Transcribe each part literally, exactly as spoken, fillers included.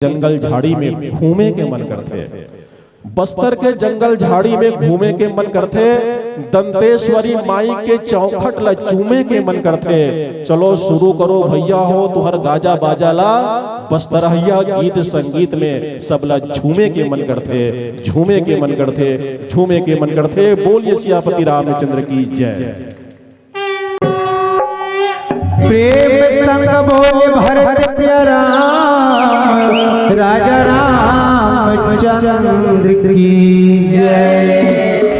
जंगल झाड़ी में घूमे के मन करथे। बस्तर के जंगल झाड़ी में घूमे के मन करथे। दंतेश्वरी माई के चौखट ला चूमे के मन करथे। चलो शुरू करो भैया हो तुहर गाजा बाजा ला। बस्तरहिया गीत संगीत में सबला झूमे के मन करथे, झूमे के मन करथे, झूमे के मन करथे। बोलिए सियापति रामचंद्र की जय। प्रेम संग बोले भरत प्रिय राम, राजा रामचंद्र की जय।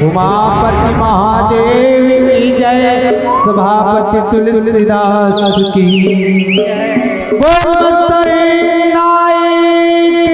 उमापति महादेव की जय, सभापति तुलसीदास की। बोल बस्तर नाई की।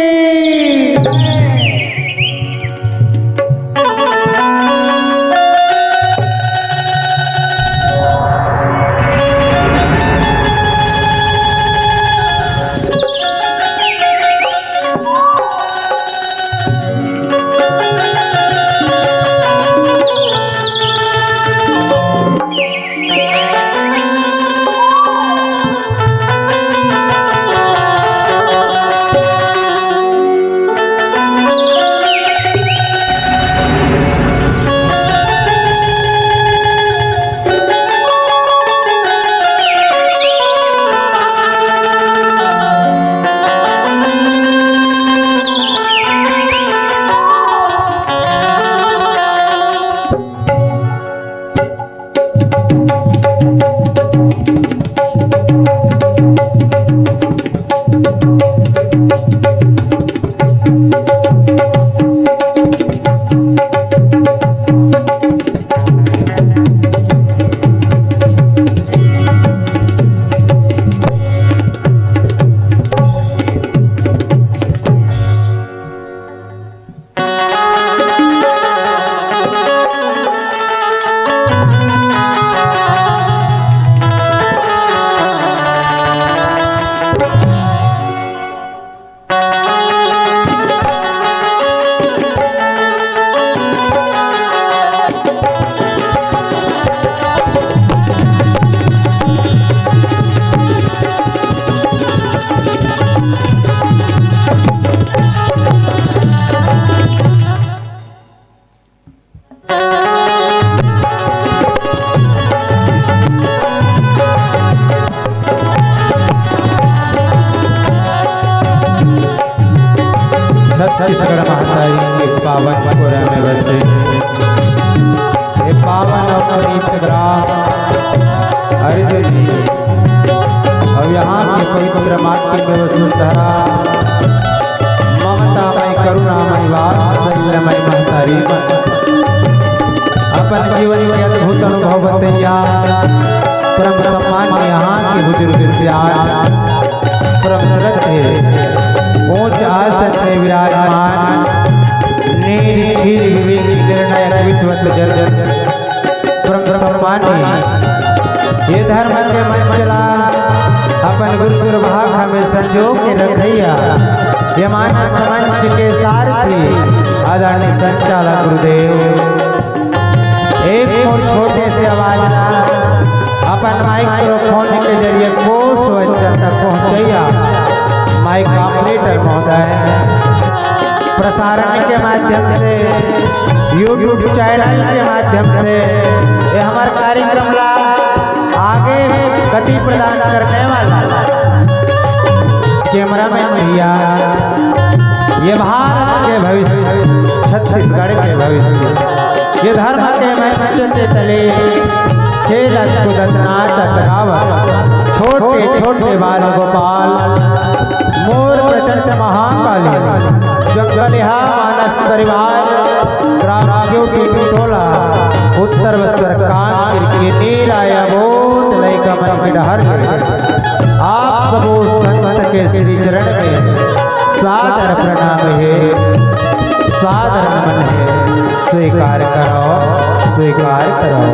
छत्तीसगढ़ महतारी के पावन कोरा में बसे ये पावन अउ पवित्र ग्राम हरिद्वार जी, अउ यहाँ के पवित्र माटी में वसुंधरा ममतामय करुणामय वात्सल्यमय महतारी मन अपन जीवन के अद्भुत अनुभव बतैया परम सम्मान्य यहाँ के बुजुर्ग सियान, परम श्रद्धेय ऊंच आसन में विराजमान नीर क्षीर विवेक निर्णायक विद्वत जन, परम सम्मानी ये धर्म के मंच ला अपन गुरु गुरु भाग हमें संजो के रखैया ये मानस मंच के सारथी आदरणीय संचालक गुरुदेव, एक मोर छोटे से आवाज ला अपन माइक्रोफोन के जरिए कोस वचन तक पहुंचैया माइक ऑपरेटर महोदय, प्रसारण के माध्यम से, YouTube चैनल के माध्यम से ये हमार कार्यक्रम ला आगे गति प्रदान करने वाला कैमरामैन भैया, ये भारत के भविष्य, छत्तीसगढ़ के भविष्य, ये धर्म के मंच के तले खेलत कूदत नाचत गावत छोटे छोटे बाल गोपाल, मोर प्रचंड महाकाली, जंगलिहा मानस परिवार, ग्राम क्योंकि टोला, उत्तर बस्तर कांकेर के नीला अबोध लइका मन के डहर ले आप सबो संत के श्री चरण में सादर प्रणाम हे, सादर नमन हे। स्वीकार करो, स्वीकार करो।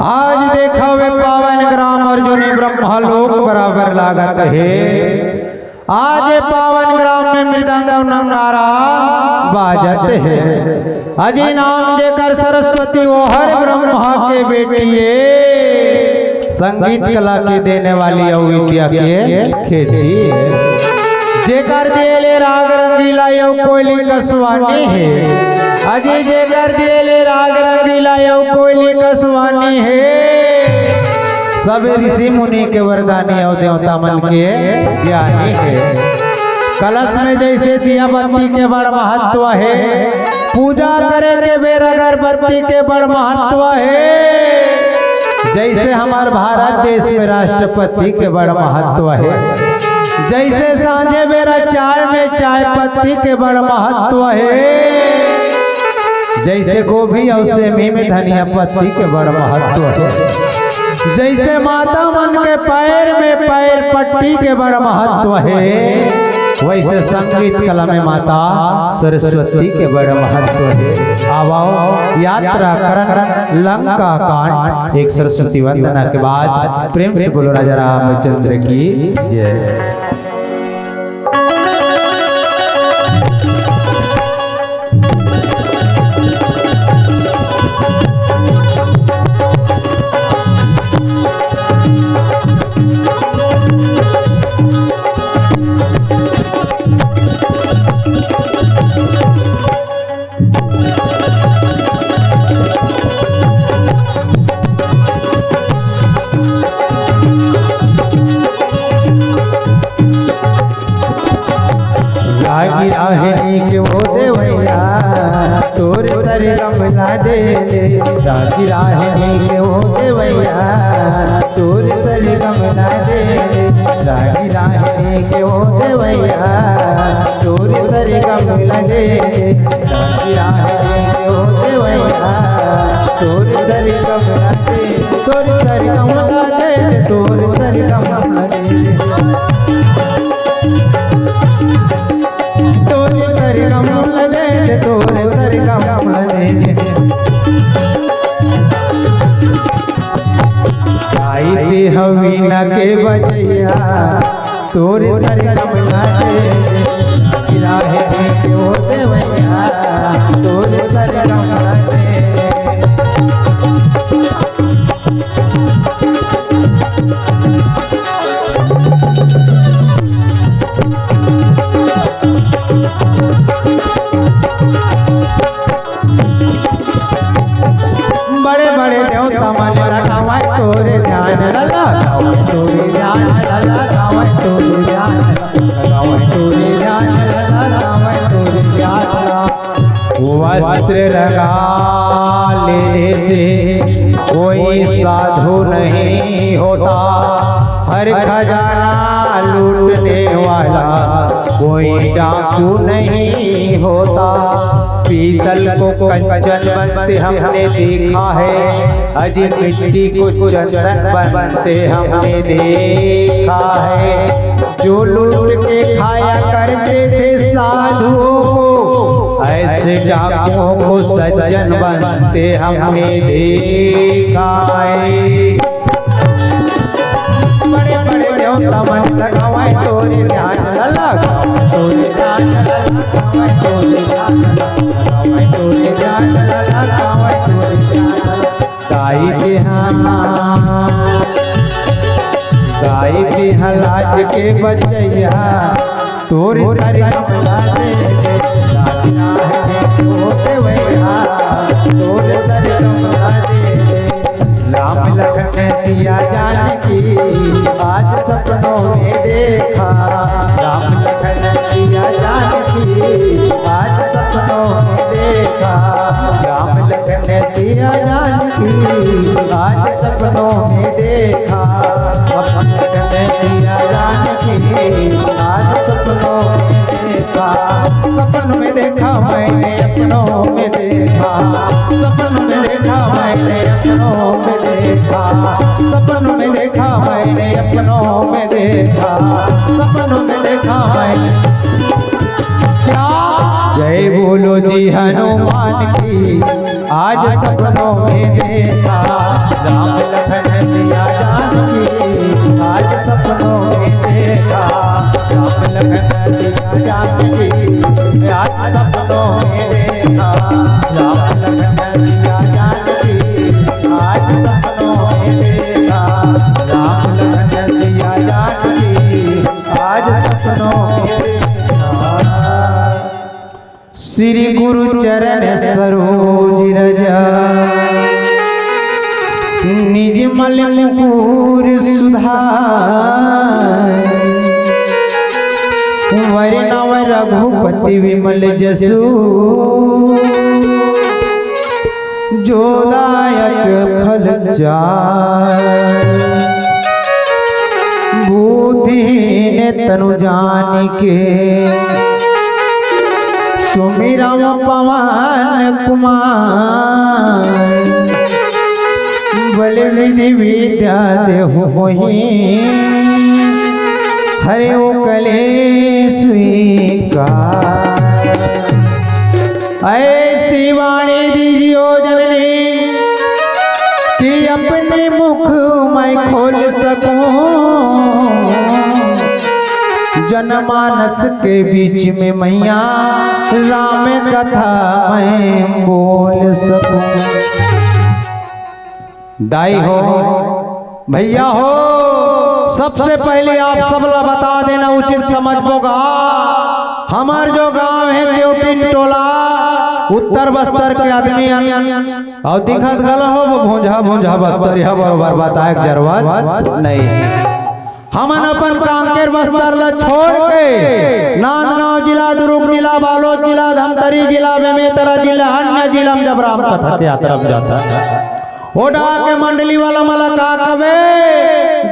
आज देखव ए पावन ग्राम अर्जुनी ब्रह्मा लोक बराबर लागत हे। आज ए पावन ग्राम में मृदंग अउ नगारा बाजत हे। अजी नाम जेकर सरस्वती, ओ हर ब्रह्मा के बेटी ए। संगीत कला के देने वाली अउ विद्या के खेती ए। जेकर दिए ले राग रंगीला अउ कोयली कस वाणी हे। अजी जेकर दिए ले राग रंगीला अउ कोयली कस वाणी हे। सब ऋषि मुनि के वरदानी अउ देवता मन के ज्ञानी हे। कलश में जइसे दिया बत्ती के बड़ महत्व हे, पूजा करे के बेर अगरबत्ती के बड़ महत्व हे, जइसे हमर भारत देश में राष्ट्रपति के बड़ महत्व हे, जइसे सांझे बेरा चाय में चाय पत्ती के बड़ महत्व हे, जइसे गोभी अउ सेमी में धनिया पत्ती के बड़ महत्व हे, जइसे माता मन के पैर में पैर पट्टी के बड़ महत्व हे, वइसे संगीत कला में माता सरस्वती के बड़ महत्व हे। आवव यात्रा करन लंका कांड। एक सरस्वती वंदना के बाद प्रेम से बोलो राजा रामचंद्र की जय। रागी राहनी के ओ देवैया, तोर सरगम ला दे दे। रागी राहनी के ओ देवैया, तोर सरगम ला दे दे। रागी राहनी के ओ देवैया, तोर सरगम ला दे दे। रागी राहनी के ओ देवैया, तोर सरगम ला दे दे। तोर सरगम ला दे दे, तोर सरगम ला दे दे। तोर सरगम ला दे दे, तोर सरगम ला दे दे। गाई दे हवीना के बजैया, तोर सरगम ला दे दे। राहनी के ओ देवैया, तोर सरगम ला दे दे। बड़े बड़े देवता मन लगावय तोर ध्यान, लगावय तोर ध्यान, लगावय तोर ध्यान, लगावय तोर ध्यान, लगावय तोर ध्यान। वस्त्र रंगा लेने से कोई साधु नहीं होता, हर खजाना लूटने वाला कोई डाकू नहीं होता। पीतल को कंचन बनते हमने देखा है, अजी मिट्टी को चंदन बनते हमने देखा है। जो लूट के खाया करते थे साधुओं को, ऐसे डाकुओं को सज्जन बनते हमने देखा है। बड़े बड़े देवता मन लगावय तोर ध्यान, लगावय तोर ध्यान, लगावय तोर ध्यान। लाज के बचैया तोर सरगम ला दे दे, लाज ना है होते भैया, तोर सरगम ला दे दे। राम लखन सिया जानकी आज सपनों में देखा, राम लखन सिया जानकी आज सपनों में देखा, राम लखन सिया जानकी आज सपनों में देखा, अपन लखन सिया जानकी आज सपनों में देखा, सपन में देखा मैंने अपनों में देखा, सपन में देखा मैंने अपनों में देखा, सपन में देखा मैंने अपनों में देखा, सपन में देखा मैंने। क्या? जय बोलो जी हनुमान की। आज सपनों में देखा राम लखन सिया जानकी, आज सपनों में देखा राम लखन सिया जानकी, आज सपनों में देखा राम लखन सिया जानकी, आज सपनों में देखा राम लखन सिया जानकी, आज सपनों में देखा। श्री गुरु चरण सरोज रज, निज मल मुकुर सुधार। वरनव रघुपति विमल जसु, जो दायक फल चार। बुद्धिहीन तनु जानिके, सुमिरम पवन कुमार। बल विधि विद्या देहु मोहि, हरहु कलेस विकार। ऐसी वाणी दीजियो जननी, कि अपने मुख मैं खोल सकूं, जनमानस के बीच में मैया राम कथा मैं बोल सकूं। दाई हो, भैया हो, सबसे पहले आप सब ला बता देना उचित समझबो गा। हमार जो गांव है केवटिन टोला, उत्तर बस्तर के आदमी अन, अउ दिखत घलो हो वो भूंजा भूंजा बस्तर, यह बरोबर बताए के जरूरत नहीं। हमन अपन कांकेर बस्तर ला छोड़ के नांदगांव जिला, दुर्ग जिला, बालोद जिला, धमतरी जिला, बेमेतरा जिला, अन्य जिला में जब राम कथा के यात्रा में जाता है, ओ डहा के मंडली वाला मन ला का कबे,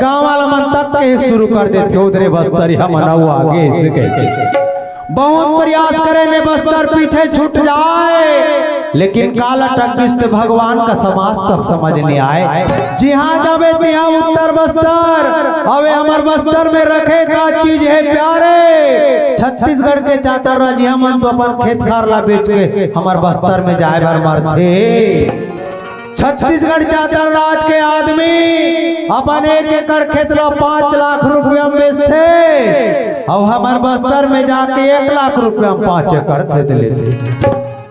गांव वाला मन तक कहे शुरू कर देथे, "उधरे बस्तर, हमन अउ आगे," ऐसे कहिके। बहुत प्रयास करे ने बस्तर पीछे छूट जाए, लेकिन काल अटक गिस ते भगवान का समाज तक समझ नहीं आए। जिहां जाबे तिहां उत्तर बस्तर, अबे हमर बस्तर में रखे का चीज है प्यारे। छत्तीसगढ़ के जातर राजिया मन तो अपन खेत खार ला बेच के हमर बस्तर में जाए बर मरथे। छत्तीसगढ़ जातर राज के आदमी अपन एक एकड़ खेत ला पाँच लाख रुपया में बेचथे, अउ हमर बस्तर में जाके एक लाख रुपया में पाँच एकड़ खेत लेथे।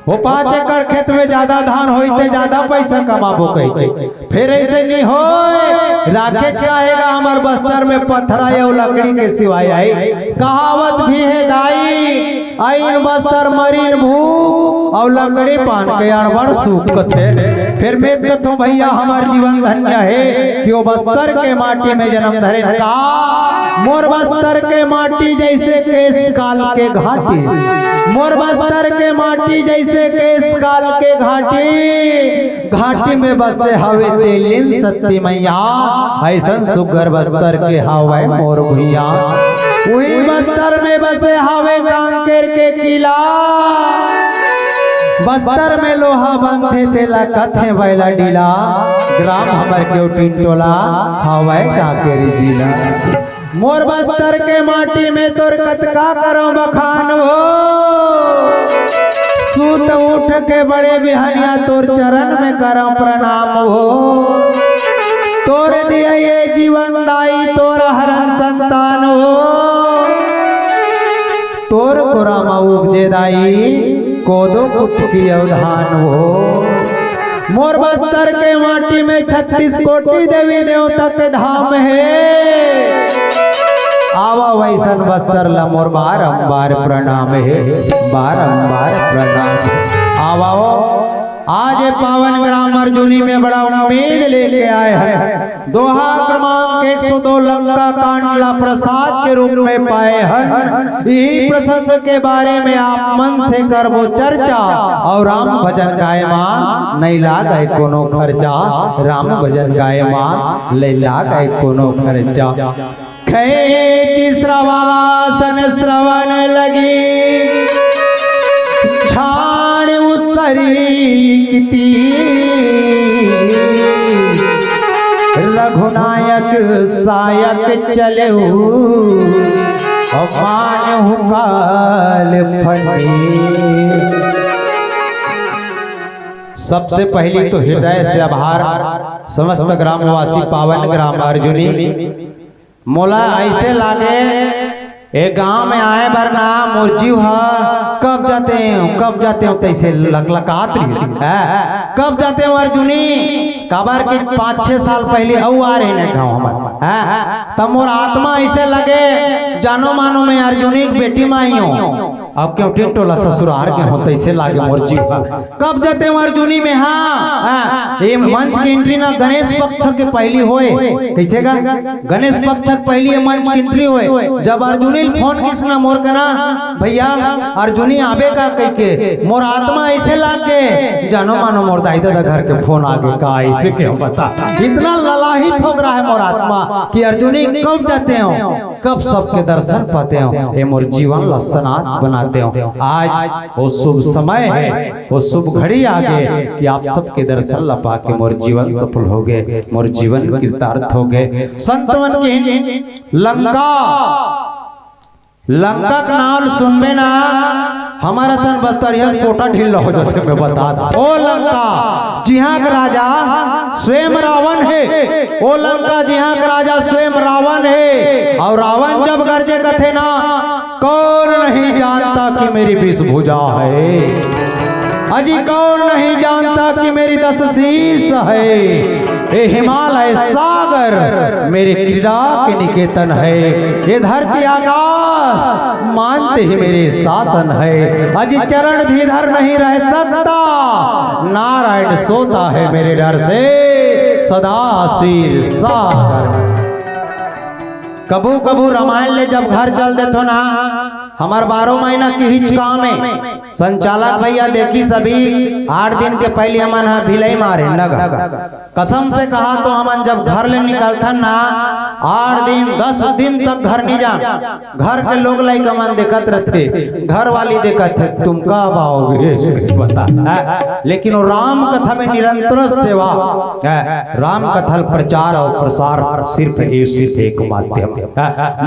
वो पाँच एकड़ खेत में ज्यादा धान होई ते ज्यादा पैसा कमाबो कहिके। फिर ऐसे नहीं होए, राखेच काहेगा हमर बस्तर में पथरा अउ लकड़ी के सिवाय आई। कहावत भी है दाई, "आइन बस्तर मरीन भूख, अउ लकड़ी पान के अड़बड़ सुख" कथे। फिर मैं कथों भैया, हमर जीवन धन्य है कि वो बस्तर के माटी में जन्म धरे का। मोर बस्तर के माटी जैसे केश काल के घाटी, मोर बस्तर के माटी जैसे केश काल के घाटी। घाटी में बसे हवे तेलिन सती मैया, अइसन सुग्घर बस्तर के हवय मोर भुइयां। उही बस्तर में बसे हवे कांकेर के किला, बस्तर में लोहा बनथे तेला कथे बैला डीला। ग्राम हमर केवटिन टोला हवय कांकेर जिला। मोर बस्तर के माटी में तोर कतका करौं बखान हो। सूत उठ के बड़े बिहनिया तोर चरण में करौं प्रणाम हो। तोर दिया ये जीवन दाई, तोर हरन संतान हो। तोर कोरा म उपजे दाई, कोदो कुटकी अउ धान हो। मोर बस्तर के माटी में छत्तीस कोटि देवी देवता के धाम हे। आवा वैसन बस्तर ला मोर बारंबार प्रणाम हे, बारंबार प्रणाम हे। आवा हो, आज ये पावन ग्राम अर्जुनी में बड़ा उम्मीद लेके आए हैं। दोहा क्रमांक एक सौ दो लंका कांड ला प्रसाद के रूप में पाए हन। यही प्रसंग के बारे में आप मन से करबो चर्चा। और राम भजन गाय मा नहीं लागे कोनो खर्चा, राम भजन गाय मा नहीं लागे कोनो खर्चा। खैची श्रवासन श्रवण लगी, छाण उसरी इकती। रघुनायक सायक चलेऊ, और मानहु काल फनी। सबसे पहली तो हृदय से आभार समस्त ग्रामवासी, पावन ग्राम अर्जुनी। मोला ऐसे लागे, ए गांव में आए बर ना मोर जीव ह कब जाते हो, कब जाते हो, तैसे लकलकात रही है। कब जाते हो अर्जुनी? काबर के पाँच छह साल पहले अउ आ रहे ने गांव हमर, हैं? तब मोर आत्मा ऐसे लगे, जानो मानो मैं अर्जुनी के बेटी माई हूँ। अब क्यों टिंटोला ससुरार के हो, तैसे लागे मोर जीव ह। कब जाते हो अर्जुनी में? हाँ, हाँ, ये मंच की एंट्री ना गणेश पक्ष के पहली होए। कैसे का? गणेश पक्ष के पहली ये मंच की एंट्री होए। जब अर्जुनी ल फोन किस ना मोर कना, "भैया, अर्जुनी आबे का?" कह के मोर आत्मा ऐसे लाग गे, जानो मानो मोर दाई ददा घर के फोन आ गे का, ऐसे के हम बता। इतना ललाहित हो रहा है मोर आत्मा कि अर्जुनी कब जाते हो, कब सबके दर्शन पाते हो, ये मोर जीवन ला सनाथ बनाते हो। आज वो शुभ समय है, वो शुभ घड़ी आ गे कि आप सबके दर्शन ला पाके मोर जीवन सफल हो गे, मोर जीवन कृतार्थ हो गे। संत मन के लंका, लंका के नाम सुनबे ना, हमर असन बस्तरिया के पोटा ढीला हो जाथे, मैं बता दूं। ओ लंका, जिहां के राजा स्वयं रावण हे, ओ लंका, जिहां के राजा स्वयं रावण हे, और रावण जब गरजे कथे ना, "कौन नहीं जानता कि मेरी बीस भुजा है?" अजी, कौन नहीं जानता कि मेरी दस शीश है? ये हिमालय सागर मेरे क्रीड़ा के निकेतन है। ये धरती आकाश मानते ही मेरे शासन है। अजी, चरण भी धर नहीं रह सकता, नारायण सोता है मेरे डर से सदा क्षीर सागर। कभू कभू रामायण ले जब घर चल देथो ना, हमर बारह महीना के हिच काम हे। संचालक भैया देखिस, अभी आठ दिन के पहली हमन ह भिलाई मारे नगर। कसम से कहा तो हमन जब घर ले निकलथन ना, आठ दिन, दस दिन तक घर नहीं जान। घर के लोग लइका मन देखत रथे, घर वाली देखत हे, "तुम कब आओगे?" ऐसे बता। लेकिन वो राम कथा में निरंतर सेवा, राम कथा प्रचार और प्रसार सिर्फ, ये सिर्फ एक माध्यम।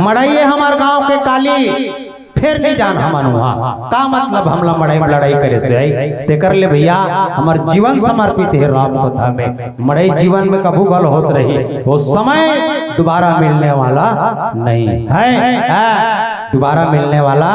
मड़ई हमर गांव के काली, फेर नहीं जान हमन वहाँ। का मतलब हमला मड़ई में लड़ाई करे से आई? तेकर ले भैया, हमर जीवन समर्पित हे राम कथा में। मड़ई जीवन में कभू घलो होत रही, वो समय दोबारा मिलने वाला नहीं है। हाँ, दोबारा मिलने वाला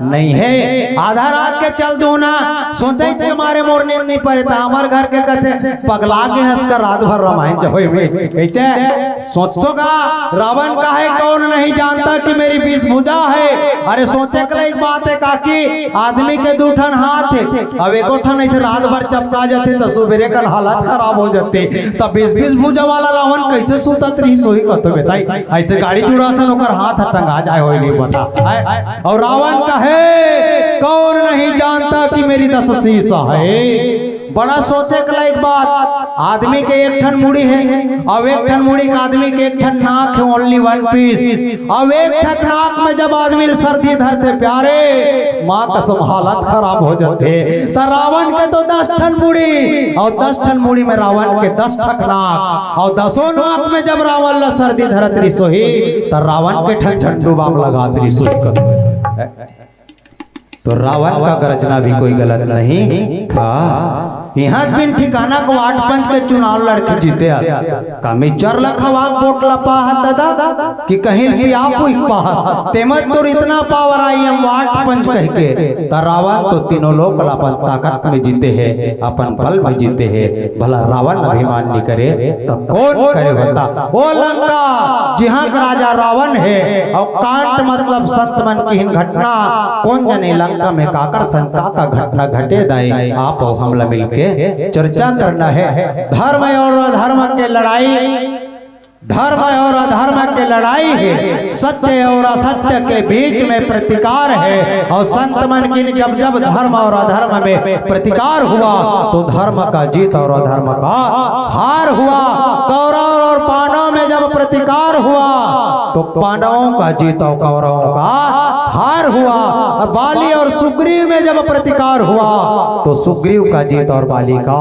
नहीं है। आधा रात के चल दू ना, सोचे के मारे मोर नींद नहीं पड़े, त हमर घर के कथे, "पगला के हंस कर रात भर रामायण जहोई में।" कैसे? सोचथो का, रावण कहे, "कौन नहीं जानता कि मेरी बीस भुजा है?" अरे, सोचे के लायक बात है काकी, आदमी के दू ठन हाथ है, अब एको ठन ऐसे रात भर चपका जाते तो सुबेरे कन हालत खराब हो जाते। तब बीस बीस भुजा वाला रावण कैसे सुतत रही, सोई कहते बेटा, ऐसे गाड़ी जुड़ा सन ओकर हाथ टंगा जाए, होई नहीं बता। है? और रावण कहे, "कौन नहीं जानता कि मेरी दस शीश है?" बड़ा सोचे के लायक बात। आदमी के एक ठन मुड़ी है, अब एक ठन मुड़ी के आदमी के एक ठन नाक है, only one piece। अब एक ठन नाक में जब आदमी ल सर्दी धरथे प्यारे, माँ कसम हालत खराब हो जाथे। त रावण के तो दस ठन मुड़ी, और दस ठन मुड़ी में रावण के दस ठक नाक, और दसों नाक में जब रावण ल सर्दी धरत रिसोही, त रावण के ठन झंडू बाम लगात रिसोही। तो रावण का गरजना भी कोई गलत नहीं था। इहाँ बिन ठिकाना के वार्ड पंच के चुनाव लड़के जीते हस। का मिक्सचर ल खवा के वोट ल पाहस दादा, कि कहीं पिया पुई के पाहस? तेमा तोर इतना पावर आई हम वार्ड पंच कहिके, त रावण तो तीनों लोक ल अपन ताकत में जीते हे, अपन बल में जीते हे। भला रावण अभिमान नइ करे, त कोन करे बता? ओ लंका, जिहाँ के राजा रावण हे, अउ कांट मतलब संत मन किहिन घटना, कोन जने लंका में काकर संग का का घटना घटे दाई, आप अउ हमला मिलके चर्चा करना हे। धर्म अउ अधर्म के लड़ाई, धर्म अउ अधर्म के लड़ाई हे, सत्य अउ असत्य के बीच में प्रतिकार हे। अउ संत मन किहिन जब जब धर्म अउ अधर्म में प्रतिकार हुआ, तो धर्म का जीत अउ अधर्म का हार हुआ। कौरव अउ पांडव में जब प्रतिकार हुआ, तो पांडवों का जीत अउ कौरवों का हार हुआ। अउ बाली अउ सुग्रीव में जब प्रतिकार हुआ, तो सुग्रीव का जीत अउ बाली का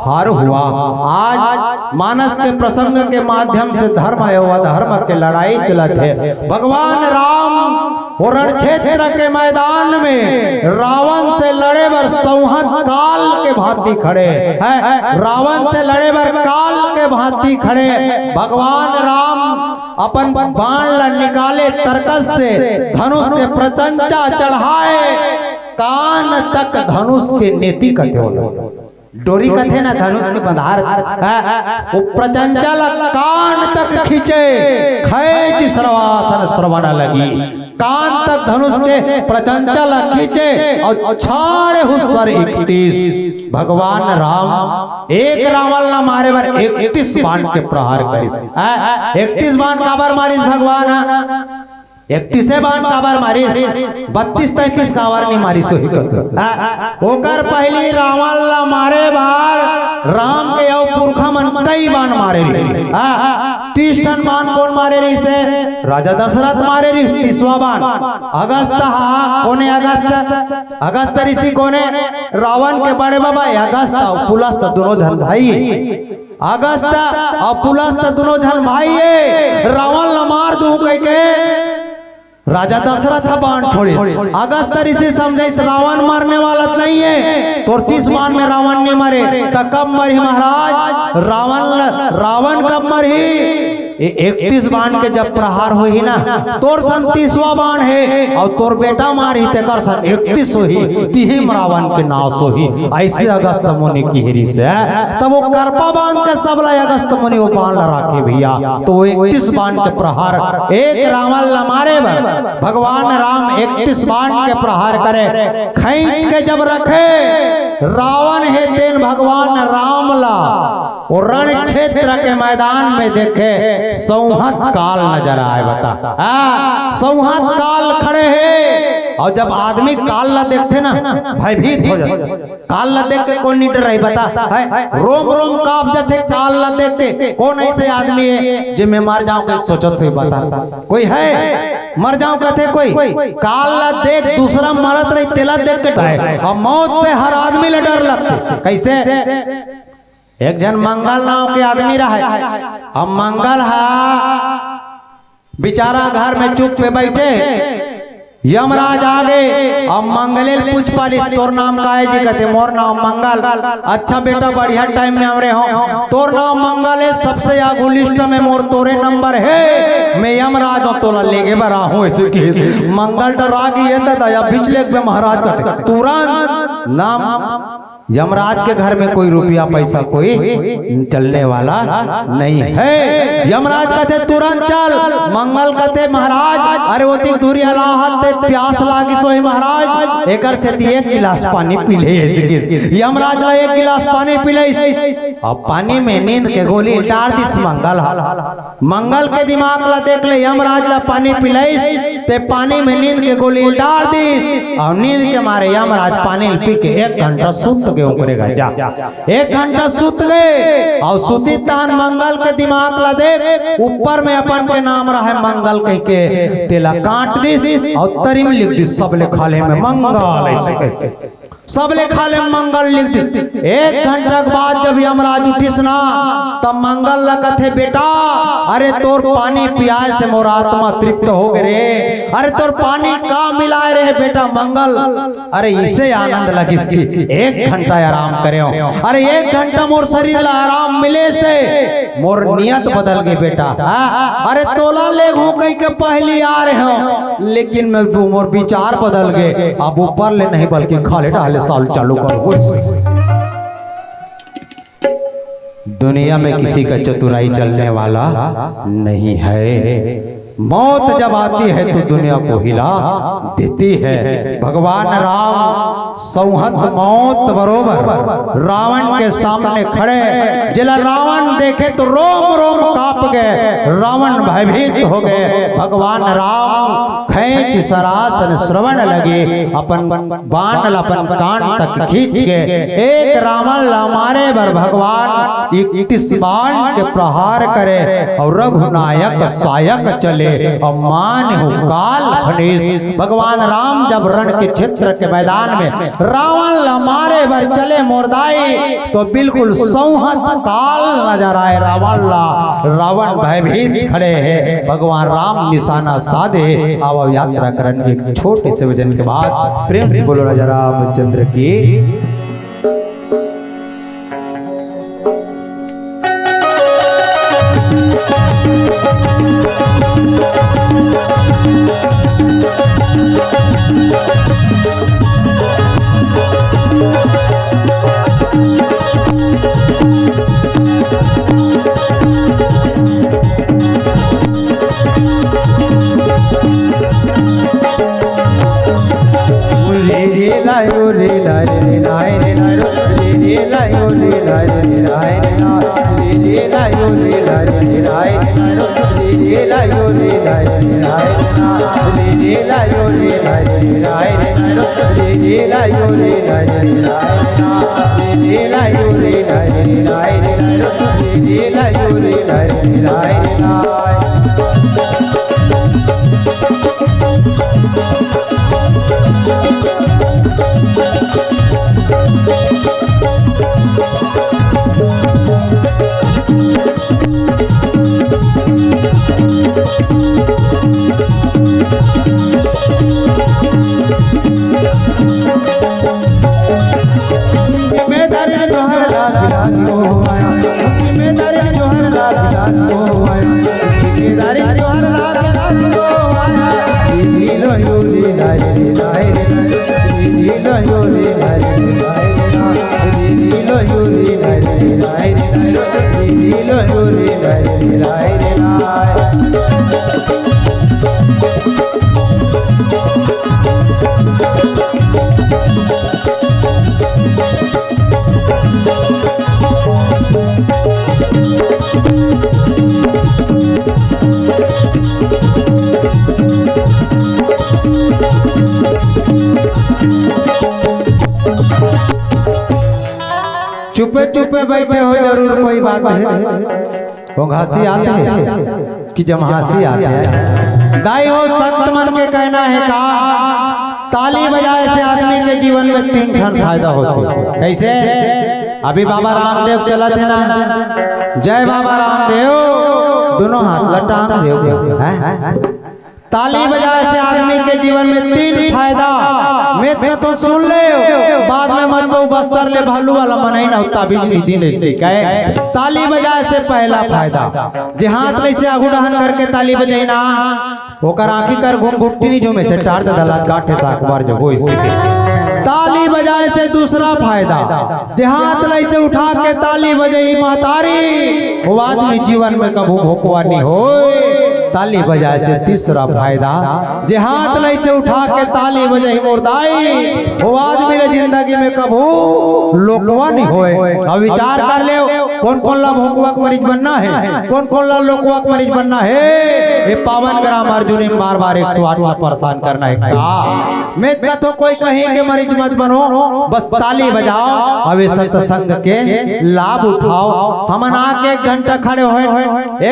हार हुआ। आज मानस के प्रसंग के माध्यम से धर्म अउ अधर्म के लड़ाई चलत हे। भगवान राम ओ रण क्षेत्र के मैदान में रावण से लड़े बर सौंहत काल के भांति खड़े हे। रावण से लड़े बर काल के भांति खड़े। भगवान राम अपन बाण ला निकाले तरकस से, धनुष के प्रचंचा चढ़ाए, कान तक धनुष के नेति कथे ओला। डोरी कथे ना धनुष के बंधार, हाँ, ओ प्रचंचा ला कान तक खींचे, खींच श्रवासन श्रवण लगी। कान तक धनुष के प्रचंचा ला खींचे अउ छाड़े हुस्सर इकतीस। भगवान राम एक रावण ला मारे बर इकतीस बाण के प्रहार करिस। हाँ, इकतीस बाण काबर मारिस भगवान? इकतीसे बाण काबर मारिस? बत्तीस तैंतीस काबर नइ मारिस होही कथों। हाँ, ओकर पहिली रावण ला मारे बर राम के अउ पुरखा मन कई बाण मारे रहिस। हाँ, तीस ठन बाण कोन मारे रहिस हे? राजा दशरथ मारे रहिस तीसवाँ बाण। अगस्त हा, कोने अगस्त? अगस्त ऋषि कोने? रावण के बड़े बाबा हे अगस्त अउ पुलस्त दूनों झन भाई। अगस्त अउ पुलस्त दूनों झन भाई हे, रावण ला मार दूं कहिके राजा दशरथ ह बाण छोड़े। अगस्त ऋषि समझाइस, रावण मरने वाला नहीं है, तोर तीस बाण में रावण नहीं मरे, त कब मरही महाराज? रावण ल-, रावण कब मरही? ये इकतीस बाण के जब प्रहार होही ना, तोर संग तीसवाँ बाण हे अउ तोर बेटा मारही तेकर संग इकतीस होही, तिही म रावण के नाश होही। अइसे अगस्त मुनि किहे रिहिस हे। तब ओ करपा बांध के सबला अगस्त मुनि ओ बाण ल राखे भैया, तो ओ इकतीस बाण के प्रहार एक रावण ल मारे बर भगवान राम इकतीस बाण के प्रहार करे, खींच के जब रखे रावण हे तेन भगवान राम ला ओ रण क्षेत्र के मैदान में देखे सौंहत काल नजर आए। बता, हाँ, सौंहत काल खड़े हे। अउ जब आदमी काल ला देखथे ना, भयभीत हो जाथे। काल ला देख के कोन नइ डरही बता? हे, रोम रोम कांप जाथे काल ला देख के। कोन अइसे आदमी हे जे मैं मर जांव कहिके सोचत होही बता? कोई हे? मर जांव कथे कोई? काल ला देख, दूसरा मरत रही तेला देख के डरे। अब मौत से हर आदमी ला डर लगथे। कइसे? एक झन मंगल नांव के आदमी रहय। अब मंगल हा बेचारा घर में चुप पे बइठे, यमराज आगे। अब मंगले ल पूछ पारिस, "तोर नाम का हे जी?" कथे, "मोर नाम मंगल।" "अच्छा बेटा, बढ़िया टाइम में हमरे हो, तोर नाम मंगल हे, सबसे आगू लिस्ट में मोर तोरे नंबर हे, मैं यमराज हों, तोला लेगे बर आहूं," अइसे किहिस। मंगल डरा गे, "ये दादा, अभी चले गे महाराज," कथे, तुरंत नाम यमराज के घर में कोई रुपया पैसा कोई चलने वाला नहीं है। यमराज कथे, "तुरंत चल।" मंगल कथे, "महाराज, अरे ओतिक दूरी हला हस ते प्यास लागिस होही महाराज, एकर सेती एक गिलास पानी पी ले," अइसे किहिस। यमराज ला एक गिलास पानी पिलाइस। अब पानी में नींद के गोली डार दिस मंगल हा। मंगल के दिमाग ला देख ले, यमराज ला पानी पिलाइस, ते पानी में नींद के गोली डार दिस, अउ नींद के मारे यमराज पानी ल पी के एक घंटा सुत गे ओकरे घर जा। एक घंटा सुत गे, अउ सुतिस तहान मंगल के दिमाग ला देख, ऊपर में अपन के नाम रहय मंगल कहिके, तेला काट दिस, अउ तरी में लिख दिस, सबले खाल्हे में मंगल, अइसे कहिके। सबले खाल्हे मंगल लिख दिस। एक घंटा के बाद जब यमराज उठिस ना, तब मंगल ल कथे, "बेटा, अरे तोर पानी पियाए से मोर आत्मा तृप्त हो गे रे। अरे तोर पानी का मिलाए रहे बेटा मंगल?" अरे इसे आनंद लगिस कि एक घंटा आराम करे हो। अरे एक घंटा मोर शरीर ला आराम मिले से मोर नियत बदल गे बेटा। हाँ? अरे तोला लेगहूं कहिके पहली आ रहे हो, लेकिन मैं वो मोर विचार बदल गे। अब ऊपर ले नहीं बल्कि खाल्हे डाले साल चालू करो। दुनिया में किसी का चतुराई चलने वाला नहीं है। मौत जब आती है तो दुनिया को हिला देती है। भगवान राम सौंहत मौत बरोबर रावण के सामने खड़े, जेला रावण देखे तो रोम रोम कांप गे, रावण भयभीत हो गे। भगवान राम खैंच सरासन श्रवण लगे, अपन बाण ल अपन कान तक खींच के एक रावण ल मारे बर भगवान इकतीस बाण के प्रहार करे अउ रघुनायक सायक चले अउ मानहु काल फनीस। भगवान राम जब रण के क्षेत्र के मैदान में रावण ल मारे बर चले मोर दाई, तो बिल्कुल सौंहत काल नजर आए रावण ला। रावण भयभीत खड़े हे, भगवान राम निशाना साधे। आवव यात्रा करन एक छोटे से भजन के बाद प्रेम से बोलो राजा रामचंद्र की। जिम्मेदारी में तोहर लाग लाग हो आया, जिम्मेदारी में तोहर लाग लाग हो आया, जिम्मेदारी में तोहर लाग लाग हो आया। लीलो यो लीला रे लीला रे, लीलो यो लीला रे लीला रे, लीलो यो लीला रे लीला रे, लीलो यो लीला रे लीला रे। चुपे चुपे बैठे हो, जरूर कोई बात है। वो घासी आते हैं कि जमहासी आते हैं। दाई हो, संत मन के कहना है का ताली बजाए से आदमी के जीवन में तीन ठन फायदा होथे। कैसे? अभी बाबा रामदेव चलत हे ना, जय बाबा रामदेव, दोनों हाथ लटांग देव, हैं? ताली बजाए से आदमी के जीवन में तीन फायदा। मैं तो सुन ले, बाद में मत कहू बस्तर ले भालू वाला मनई ना होता बीज निधि ले इसके कहे। ताली बजाए से पहला फायदा, जे हाथ ले से आगू डहन करके ताली बजाई ना, ओकर आंखी कर घुंघुट्टी नहीं जो में से टार दे दलात गांठे साख मार जब वो इसी के। ताली बजाए से दूसरा फायदा, जे हाथ ले से उठा के ताली बजाई महतारी, वो आदमी जीवन में कभू भोकवा नहीं होए। ताली बजाए से तीसरा फायदा, जे हाथ ले से उठा के ताली बजाई मोर दाई, वो आदमी ले जिंदगी में कभू लोकवा नहीं होए। अब विचार कर ले, कौन कौन ला भोकवा के मरीज बनना है, कौन कौन ला लोकवा के मरीज बनना है। ये पावन ग्राम अर्जुनी में बार बार एक सौ आठ ला परेशान करना है का? मैं कथो कोई कहीं के मरीज मत बनो, बस ताली बजाओ, अब ये सत्संग के लाभ उठाओ। हमन आके एक घंटा खड़े होए,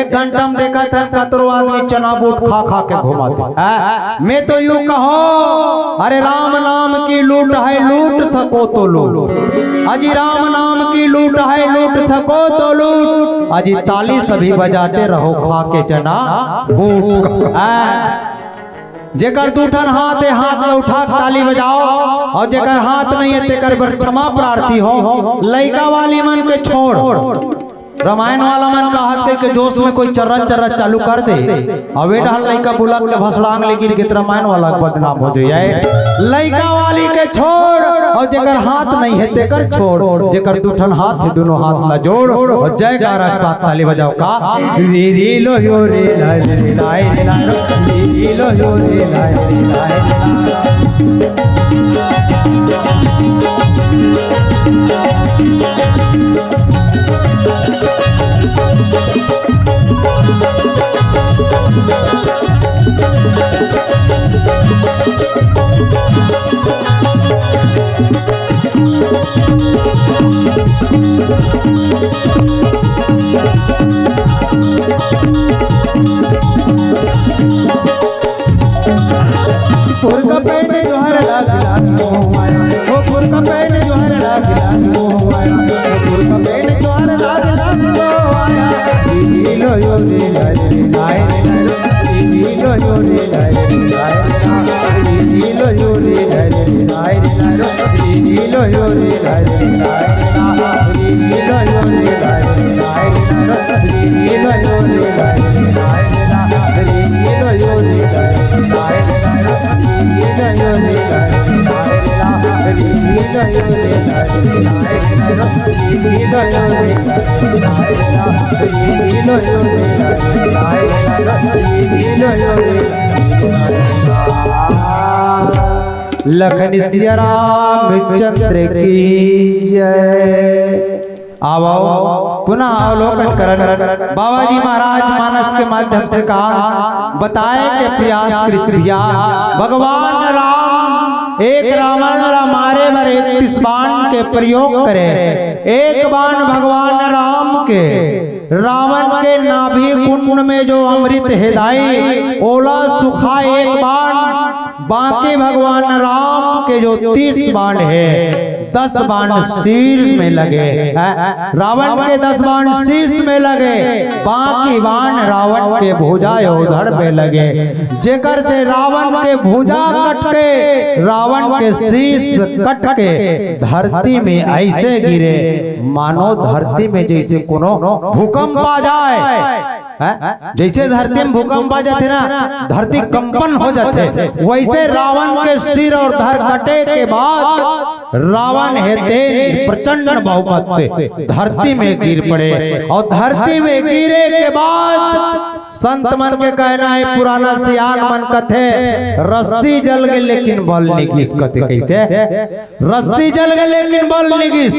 एक घंटा में देखत हन कतरो आदमी चना बूट खा खा के घुमाथे। हैं? मैं तो यूं कहूं, अरे राम नाम की लूट है, लूट सको तो लूट। अजी राम नाम की लूट है, लूट सको तो लूट। अजी ताली सभी बजाते रहो, खा के चना बूट। हैं? जेकर दू ठन हाथ हे, हाथ ल उठा के ताली बजाओ, अउ जेकर हाथ नहीं हे, तेकर बर क्षमा प्रार्थी हो। लइका वाली मन के छोड़, रामायण वाला मन कहथे कि जोश में कोई चर्रा चर्रा चालू कर दे, अउ ए डहर लइका बुलक के भसड़ांग ले गिर गे त रामायण वाला के बदनाम हो जाए। लइका वाली के छोड़, अउ जेकर हाथ नहीं हे तेकर छोड़, जेकर दू ठन हाथ हे दोनों हाथ ला जोड़, अउ जयकारा के साथ ताली बजाओ का। री री लो यो रे ला रे रे लाए रे ला रो, री री लो यो रे ला रे रे लाए रे ला। पुरका पेन जोहर लाग लाग को आया, ओ पुरका पेन जोहर लाग लाग को आया, ओ पुरका पेन जोहर लाग लाग को आया। लीलो यो रे ला रे ला रे ला रे, लीलो यो रे ला रे ला रे ला, लीलो यो रे ला रे ला रे ला रे, लीलो यो रे ला रे ला रे ला, लीलो यो रे ला रे ला रे ला रे, लीलो यो रे ला रे ला रे ला। लखन सिया रामचंद्र की जय। आवो, पुनः अवलोकन करन। बाबा जी महाराज मानस के माध्यम से कहा, बताए के प्रयास करिस भैया। भगवान राम एक रावण ला मारे बर इकतीस बाण के प्रयोग करे। एक बाण भगवान राम के, रावण के नाभि कुंड में जो अमृत हे दाई, ओला सुखा एक बाण, बाकी भगवान राम के जो तीस बाण हे, दस बाण शीश में लगे। हैं? रावण के दस बाण शीश में लगे, बाकी बाण रावण के भुजा अउ धड़ में लगे, जेकर से रावण के भुजा कट के, रावण के शीश कट के धरती में ऐसे गिरे, मानो धरती में जैसे कोनो भूकंप आ जाए। हैं? जैसे धरती में भूकंप आ जाथे ना, धरती कंपन हो जाथे, वैसे रावण के सिर अउ धड़ कटे के बाद रावण हे तेन प्रचंड बहुमत से धरती में गिर पड़े, अउ धरती में गिरे के बाद संत मन के कहना हे, पुराना सियान मन कथे, रस्सी जल गे लेकिन बल नइ गिस कथे। कइसे? रस्सी जल गे लेकिन बल नइ गिस।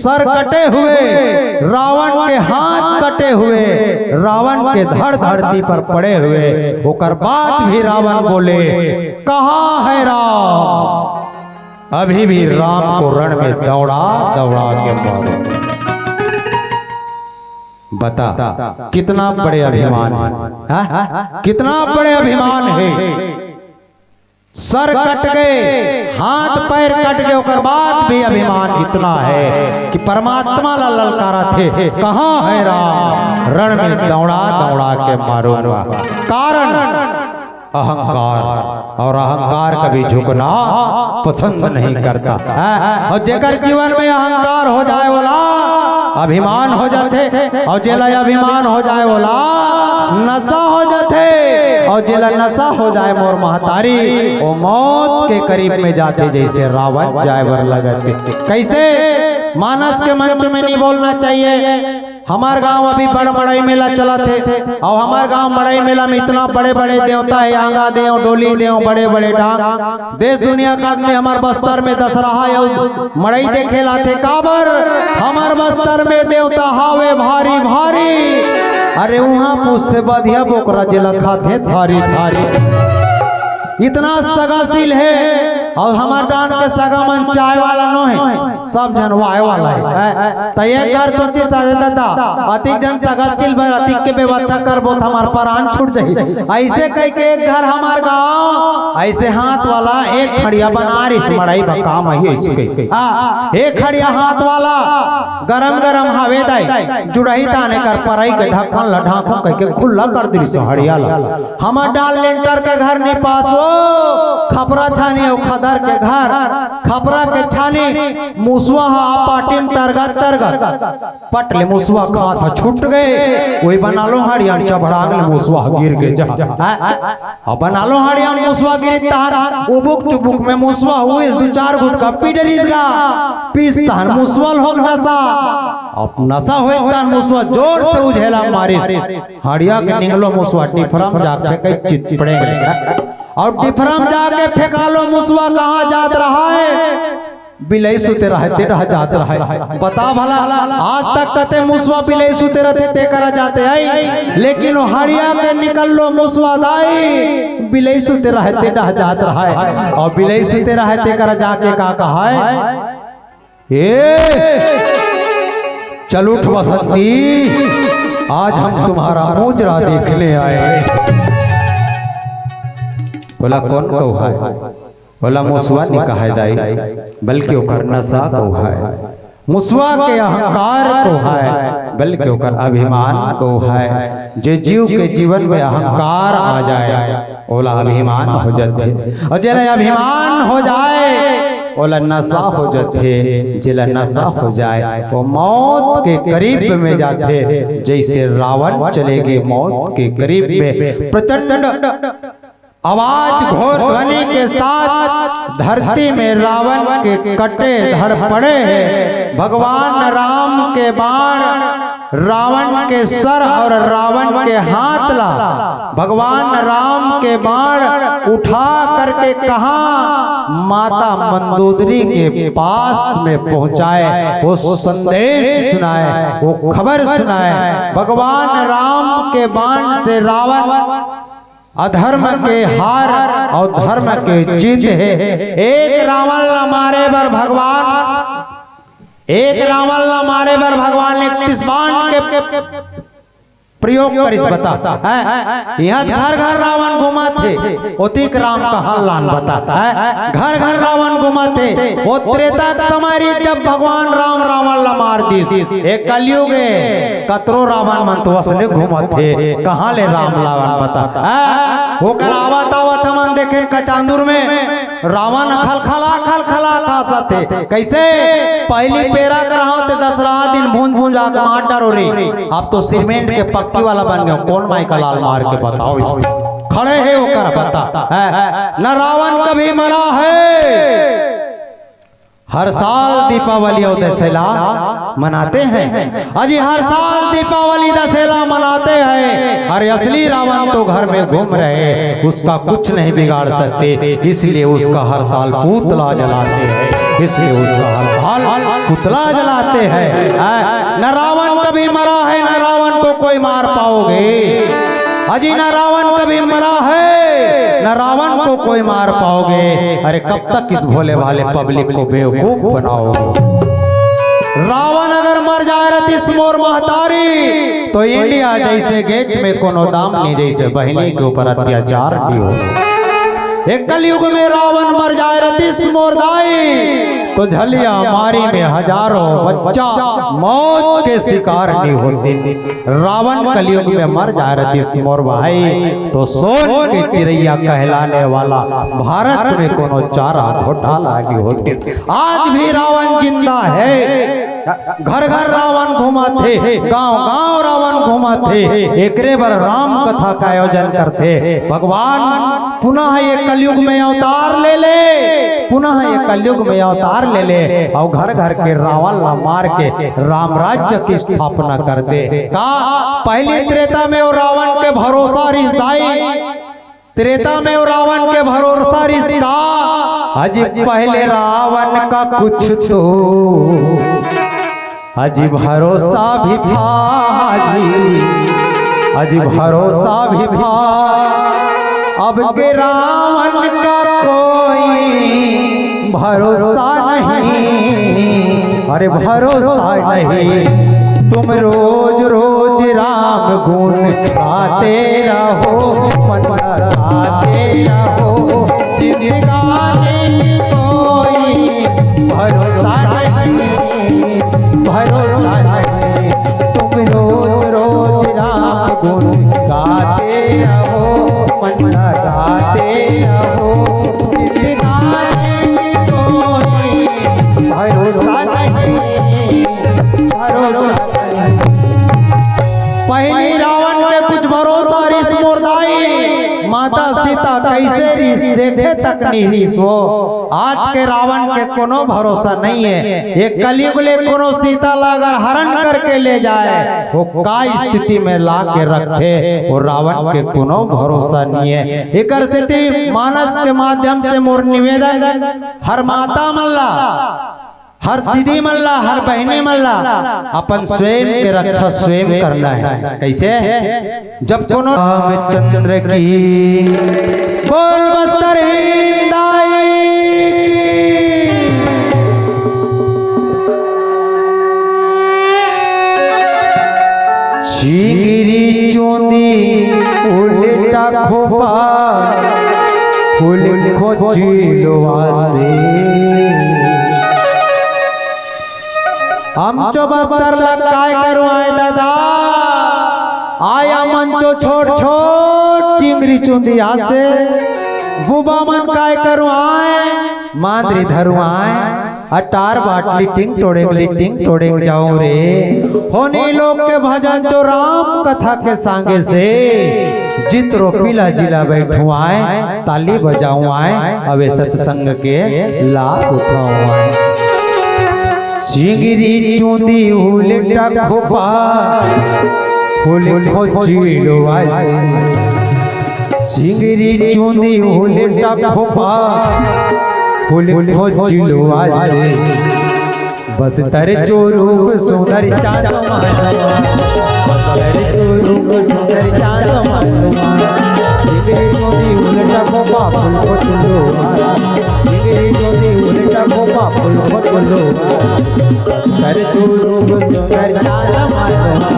सर कटे हुए, रावण के हाथ कटे हुए, रावण के धड़ धरती पर पड़े हुए, ओकर बाद भी रावण बोले, "कहाँ है राम?" अभी भी राम को रण में दौड़ा दौड़ा के मारो। बता, कितना बड़े अभिमान है, हाँ? कितना बड़े अभिमान है। सर कट गए, हाथ पैर कट गए, ओकर बाद भी अभिमान इतना है कि परमात्मा ला ललकारा थे, "कहाँ है राम?" रण में दौड़ा दौड़ा के मारूंगा। कारण अहंकार, अउ अहंकार कभी झुकना पसंद नहीं करता। हैं? अउ जेकर जीवन में अहंकार हो जाए वाला, अभिमान हो जाथे, अउ जेला अभिमान हो जाए वाला नशा हो जाथे, अउ जेला नशा हो जाए मोर महतारी, वो मौत के करीब में जाथे, जैसे रावण जाए बर लगथे। कैसे? मानस के मंच में नहीं बोलना चाहिए। हमर गांव अभी बड़ मड़ई मेला चलत हे, अउ हमर गांव मड़ई मेला में इतना बड़े-बड़े देवता हे, आंगा देव, डोली देव, बड़े-बड़े डांग। देश दुनिया का आदमी हमर बस्तर में दशहरा हे अउ मड़ई देखे ला आथे। काबर? हमर बस्तर में देवता हावे भारी भारी। अरे उहां पूछथे बधिया बोकरा जेला खाथे थारी थारी। इतना सगाशील हे। अउ हमर डाहन के सगा मन चाय वाला नोहे, सब झन वाय वाला हे। त एक घर सोचिस अरे ददा, अतिक झन सगा सिल बर अतिक के व्यवस्था करबो त हमर परान छूट जाही। अइसे कहिके एक घर हमर गांव अइसे हाथ वाला एक खड़िया बनारिस, मड़ई बा काम आही अइसे कहिके। हाँ, एक खड़िया हाथ वाला गरम गरम हवे दाई, जुड़ही ताने कर परई के ढक्कन ल ढांको कहिके खुल्ला कर दिस हड़िया ला। हमर डाहन लेंटर के घर निपास वो, खपरा छानी अउ खदर के घर, खपरा के छानी, मुसवा ह पाटिम तरगत तरगत, पट ले मुसवा खात ह छूट गे, ओही बनालो हड़िया चबड़ांग ले मुसवा ह गिर गे जा। अब बनालो हड़िया मुसवा गिरी तहन उबुक चुबुक में मुसवा हुई दू चार घुटका पी डरिस गा, पीस तहन मुसवा ल होग नसा। अब नसा होय तहन मुसवा जोर से उझेला मारिस। हड़िया के निंगलो मुसवा डिफरम जाके कई चित पड़े। अउ डिफरम जाके फेंकालो मुसवा कहाँ जात रहा है? बिलई सुते रहते रह जात रहा है। बता भला, आज तक कते मुसवा बिलई सुते रहते ते करा जाते आई, लेकिन वो हड़िया के निकललो मुसवा दाई, बिलई सुते रहते रह जात रहा है। अउ बिलई सुते रहते करा जाके का कहा है? ए, चल उठ बसंती, आज हम तुम्हारा मुजरा देखने आए। बोला, कौन कौहा है? बोला, मुसवा नइ कहय दाई, बल्कि ओकर नसा कौहा है। मुसवा के अहंकार कौहा है, बल्कि ओकर अभिमान कौहा है। जे जीव के जीवन में अहंकार आ जाए, ओला अभिमान हो जाथे। अउ जेला अभिमान हो जाए, ओला नसा हो जाथे। जेला नसा हो जाए, वो मौत के करीब में जाथे। जइसे रावण चले गे मौत के करीब में, प्रचंड आवाज, घोर ध्वनि के साथ धरती में रावण के कटे धड़ पड़े हे। भगवान राम के बाण रावण के सर अउ रावण के हाथ ला भगवान राम के बाण उठा करके कहाँ माता मंदोदरी के पास में पहुँचाए, वो संदेश सुनाए, वो खबर सुनाए। भगवान राम के बाण से रावण अधर्म के हार अउ धर्म के जीत हे। एक रावण ला मारे बर भगवान, एक रावण ला मारे बर भगवान इकतीस बाण के प्रयोग करिस, बता। हैं? इहाँ घर घर रावण घूमत हे, ओतिक राम कहाँ लान, बता। हैं? घर घर रावण घूमत हे। वो त्रेता के समय रहिस जब भगवान राम रावण ला मार दिस। ए कलयुग हे, कतरो रावण मन तो असने घूमत हे, कहाँ ले राम लान, बता। हैं? ओकर आवत आवत हमन देखेन कचांदुर में रावण खलखला खलखला कासत हे। कइसे? पहिली पेरा के रहंव ते दसरहा दिन भूंज भूंजा के मार डारो रे। अब तो सीमेंट के पक्की वाला बन गेंव। कोन माई का लाल मार के बताओ इसमें। खड़े हे ओकर बता। हैं? न रावण कभी मरा है। हर साल दीपावली अउ दशहरा मनाते हैं। अजी हर साल दीपावली दशहरा मनाते हैं। अरे असली रावण तो घर में घूम रहे, उसका कुछ नहीं बिगाड़ सकते, इसलिए उसका हर साल पुतला जलाते हैं, इसलिए उसका हर साल पुतला जलाते हैं। हैं? न रावण कभी मरा है, न रावण को कोई मार पाओगे। अजी ना रावण कभी मरा है, ना रावण को कोई मार पाओगे। अरे कब तक इस भोले भाले पब्लिक को बेवकूफ बनाओगे? रावण अगर मर जाए रतिस मोर महतारी, तो इंडिया जइसे गेट में कोनो दाम नहीं, जइसे बहिनी के ऊपर अत्याचार नहीं हो। एक कलयुग में रावण मर जाए रतिस मोर दाई, तो झलिया मारी में हजारों बच्चा मौत के शिकार नहीं होते। रावण कलयुग में मर जाए रतिस मोर भाई, तो सोन के चिरैया कहलाने वाला भारत में कोनो चारा घोटाला नहीं होतिस। आज भी रावण जिंदा है, घर घर रावण घूमत हे, गांव गांव रावण घूमत हे। एकरे बर राम कथा का आयोजन करथे। भगवान पुनः ये कलयुग में अवतार ले ले, पुनः ये कलयुग में अवतार ले ले, अउ घर घर के रावण ला मार के राम राज्य की स्थापना कर दे। का पहली त्रेता में वो रावण के भरोसा रिस दाई, त्रेता में वो रावण के भरोसा रिस का? अजी पहले रावण का कुछ तो, अजी भरोसा भी था, अजी, अजी भरोसा भी था। अब के रावण का कोई भरोसा नहीं, अरे भरोसा नहीं। तुम रोज रोज राम गुण गाते रहो, मन गाते रहो। जिंदगानी कोई भरोसा नहीं, भरोसा नहीं। तुम रोज रोज राम गुण गाते रहो, मन गाते रहो। जिंदगानी कोई भरोसा नहीं, भरोसा नहीं। पहली रावण के कुछ भरोसा रिस मोर दाई, माता सीता कैसे रिस देखे तक नहीं रिस हो। आज के रावण के कोनो भरोसा नहीं है। ये कलयुग ले कोनो सीता ला अगर हरण करके ले जाए, वो का स्थिति में ला के रखे, वो रावण के कोनो भरोसा नहीं है। एकर सेती मानस के माध्यम से मोर निवेदन, हर माता मन ला, हर दीदी मन ला, हर बहिनी मन ला, अपन स्वयं के रक्षा स्वयं करना है। कैसे? जब कोनो रामचंद्र की, बोल बस्तर हिंदाई। चिंगरी चुंदी उल्टा खोपा, फूल खोची लोआ से। हम चो बस्तर ला काय करूँ आय दादा, आय मन चो छोट छोट चिंगरी चुंदी आसे, बुबा मन काय करूँ आय, मांदरी धरूँ आय, अटार बाटली टिंग टोड़ेंग ली टिंग टोड़ेंग जाऊं रे। होनी लोग के भजन चो राम कथा के संगे से, जितरो पीला जिला बैठुआय, ताली बजाउआय, अवे सत्संग के लाभ उठाउआय। चिंगरी चुंदी उल्टा खोपा, फूल खोची लोआ से। चिंगरी चुंदी उल्टा खोपा, फूल खोची लोआ से। बस्तर चो रूप सुंदर चांद मानुआ, बस्तर चो रूप सुंदर चांद मानुआ। चिंगरी चुंदी उल्टा खोपा, फूल खोची लोआ से। चिंगरी चुंदी उल्टा खोपा, फूल खोची लोआ से। बस्तर चो रूप सुंदर चांद मानुआ,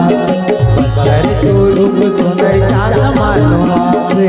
बस्तर चो रूप सुंदर चांद मानुआ से।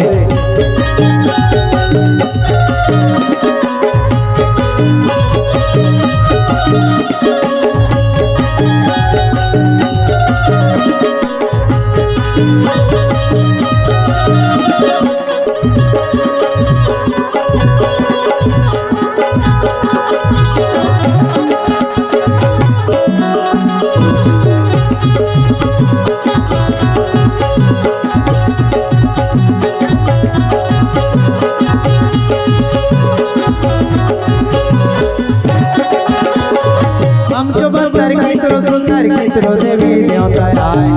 हम तो बस्तर की तरह सुंदर की तरह देवी देवता आए।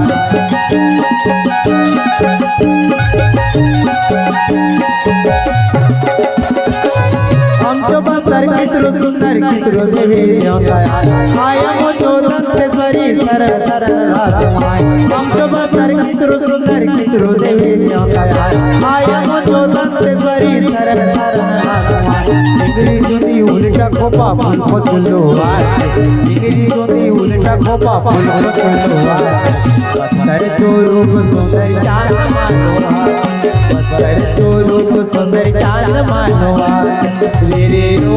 हम तो बस्तर की तरह सुंदर की तरह देवी देवता आए। आया मो तो दंतेश्वरी शरण शरण राजमाई। हम तो बस्तर की तरह सुंदर की तरह देवी देवता आए। आया मो तो दंतेश्वरी शरण शरण राजमाई। चिंगरी चुंदी उल्टा खोपा फूल खोची लोआ से। चिंगरी चुंदी उल्टा खोपा फूल खोची लोआ से। बस्तर चो रूप सुंदर चांद मानुआ से। बस्तर चो रूप सुंदर चांद मानुआ से। रे रे रो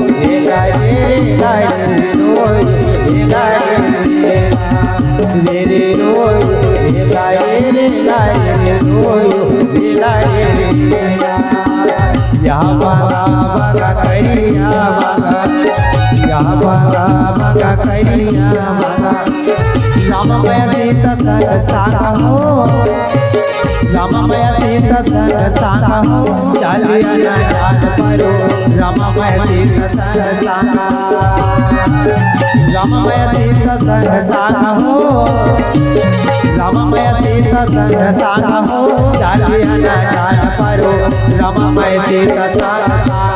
रे ला रे रे ला रे रो रे ला रे रे ला। रे रे रो रे ला रे रे ला रे रो रे ला रे रे ला। या बागा बागा करिया बागा, या बागा बागा करिया बागा। राम मैं सीता संग संग हो, राम मैं सीता संग संग हो, चालिया ना जान परो। राम मैं सीता संग संग, राम मैं सीता संग संग हो, राम मैं सीता संग संग हो, चालिया ना जान परो। राम मैं सीता संग संग।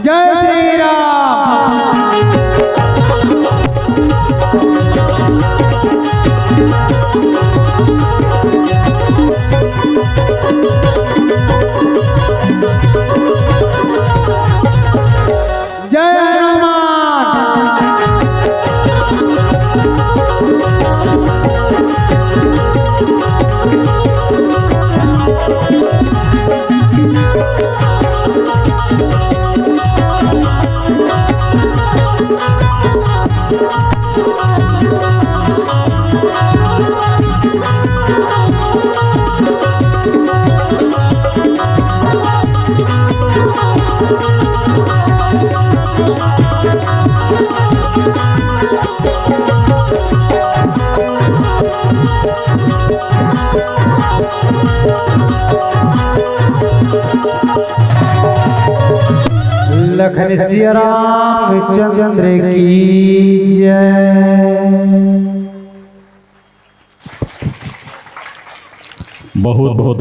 जय श्री राम। जय हनुमान। लखन सिया रामचंद्र की जय। बहुत बहुत